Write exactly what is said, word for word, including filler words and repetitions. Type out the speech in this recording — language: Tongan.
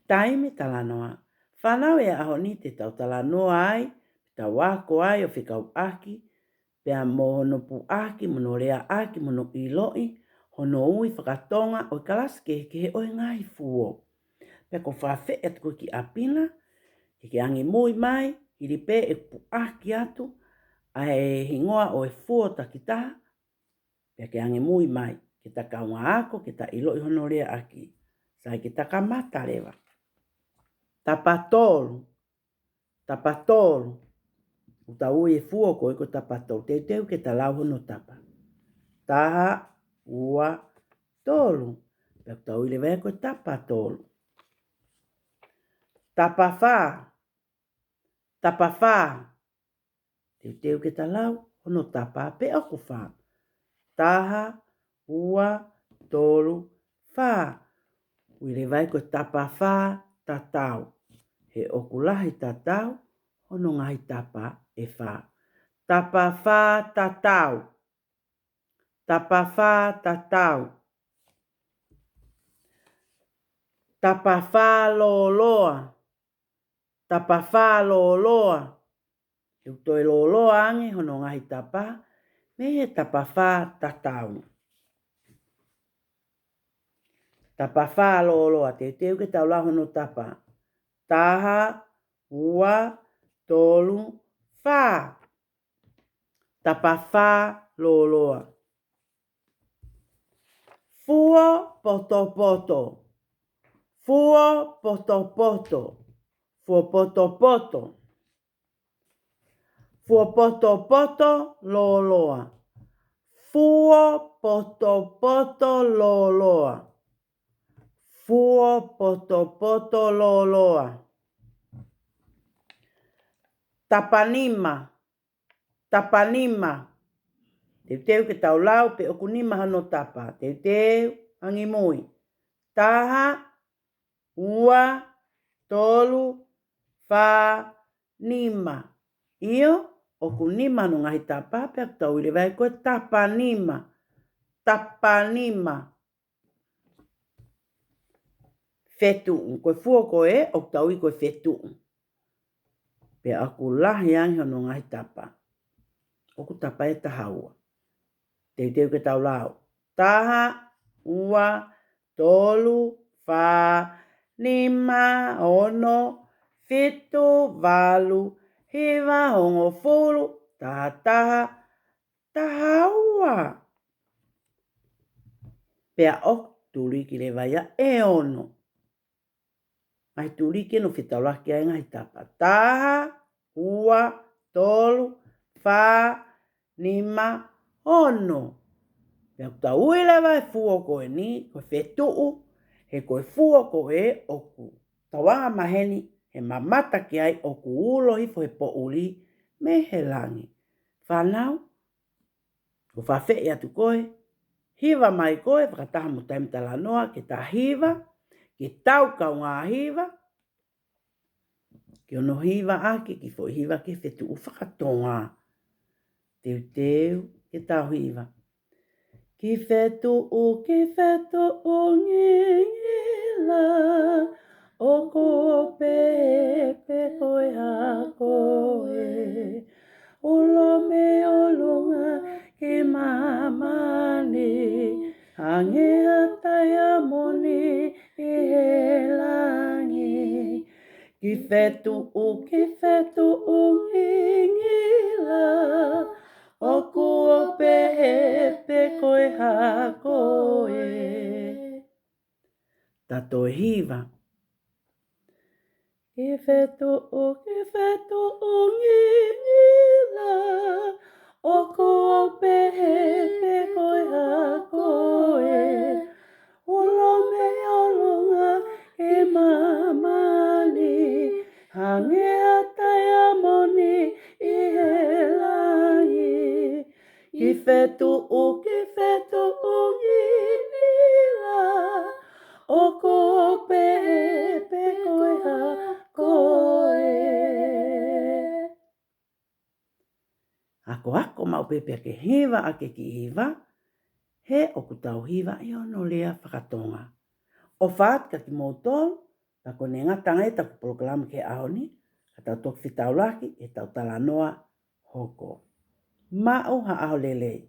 Taimi talanoa. Fānau, ʻi he ʻaho ni te tau talanoa ai, tau ako ai ʻo fekauʻaki pea mo hono puʻaki, mo hono leaʻaki, mo hono ʻiloʻi hono ui fakatonga ʻo e kalasi kehekehe ʻo e ngaahi fuo. Pea ʻoku ou fakaafeʻi atu koe ki ʻapi na ke ke angimui mai, hili pē ʻeku puʻaki atu ʻa e hingoa ʻo e fuo takitaha, pea ke angimui mai ke ta kaungā ako, ke ta ʻiloʻi hono leaʻaki. Sai, ke ta kamata leva. Tapa tolu. Tapa tolu. ʻOku tau ui e fuo ko ē ko e tapa tolu. Teuteu ke ta lau hono tapa. Taha, ua, tolu. Pea ʻoku tau ui leva ia ko e tapa tolu. Tapa fā. Tapa fā. Teuteu ke ta lau hono tapa pē ʻoku fā. Taha, ua, tolu, fā. Ui leva ia ko e tapa fā tatau. He ʻoku lahi tatau hono ngaahi tapa ʻe fā. Tapa fā tatau. Tapa fā tatau. Tapa fā lōloa. Tapa fā lōloa. ʻOku toe lōloa ange hono ngaahi tapa mei he tapa fā tatau. Tapa fā lōloa, teuteu ke ta lau hono tapa. Taha, ua, tolu, fā. Tapa fā lōloa. Fuo potopoto. Fuo potopoto. Fuo potopoto. Fuo potopoto lōloa. Fuo potopoto lōloa. Fuo potopoto lōloa. Tapa nima. Tapa nima. Teuteu ke tau lau pe ʻoku nima hono tapa. Teuteu, angimui. Taha, ua, tolu, fā, nima. ʻIo, ʻoku nima hono ngaahi tapa, pea ʻoku tau ui leva ia ko e tapa nima. Tapa nima. Fetuʻu, ko e fuo ko ē ʻoku tau ui ko e fetuʻu. Pea ʻoku lahi ange hono ngaahi tapa. ʻOku tapa ʻe taha ua. Teuteu ke tau lau. Taha, ua, tolu, fā, nima, ono, fitu, valu, hiva, hongofulu, taha taha, taha ua. Pea ʻoku tuliki leva ia ʻe ono. Ngaahi tuliki ʻe ono, fetaulaki ai ngaahi tapa. Taha, ua, tolu, fā, nima, ono. Pea ʻoku tau ui leva e fuo ko eni ko e fetuʻu, he ko e fuo ko ē ʻoku tau angamaheni he mamata ki ai ʻoku ulo hifo he poʻuli mei he langi. Fānau, ʻoku ou fakaafeʻi atu koe, hiva mai koe fakataha mo Taimi Talanoa, ke ta hiva, ke tau kaungā hiva, ke ono hiva ʻaki e kiʻi foʻi hiva ki he fetuʻu fakatonga. Teuteu ke tau hiva. Kiʻi fetuʻu, kiʻi fetuʻu ngingila, ʻoku ou pehē pe ko e hā koe. Ulo mei ʻolunga ki māmani, hangē ha taiamoni ʻi he langi. Kiʻi fetuʻu, kiʻi fetuʻu ngingila, ʻoku ou pehē pe ko e hā koe. Ta toe hiva. Kiʻi fetuʻu, kiʻi fetuʻu ngingila, ʻoku ou pehē pe ko e hā koe. Ulo mei ʻolunga ki māmani, hangē ha taiamoni ʻi he langi. Kiʻi fetuʻu, kiʻi fetuʻu ngingila, ʻoku ou pehē pe ko e hā koe. Akoako maʻu pē pea ke hiva ʻaki e kiʻi hiva, he ʻoku tau hiva ʻi hono lea fakatonga. ʻOfa atu kia kimoutolu, Ko ʻene ngata ange ʻetau polokalama ki he ʻaho ni, ka tau toki fetaulaki ʻi heʻetau talanoa hoko. Maʻu ha ʻaho lelei.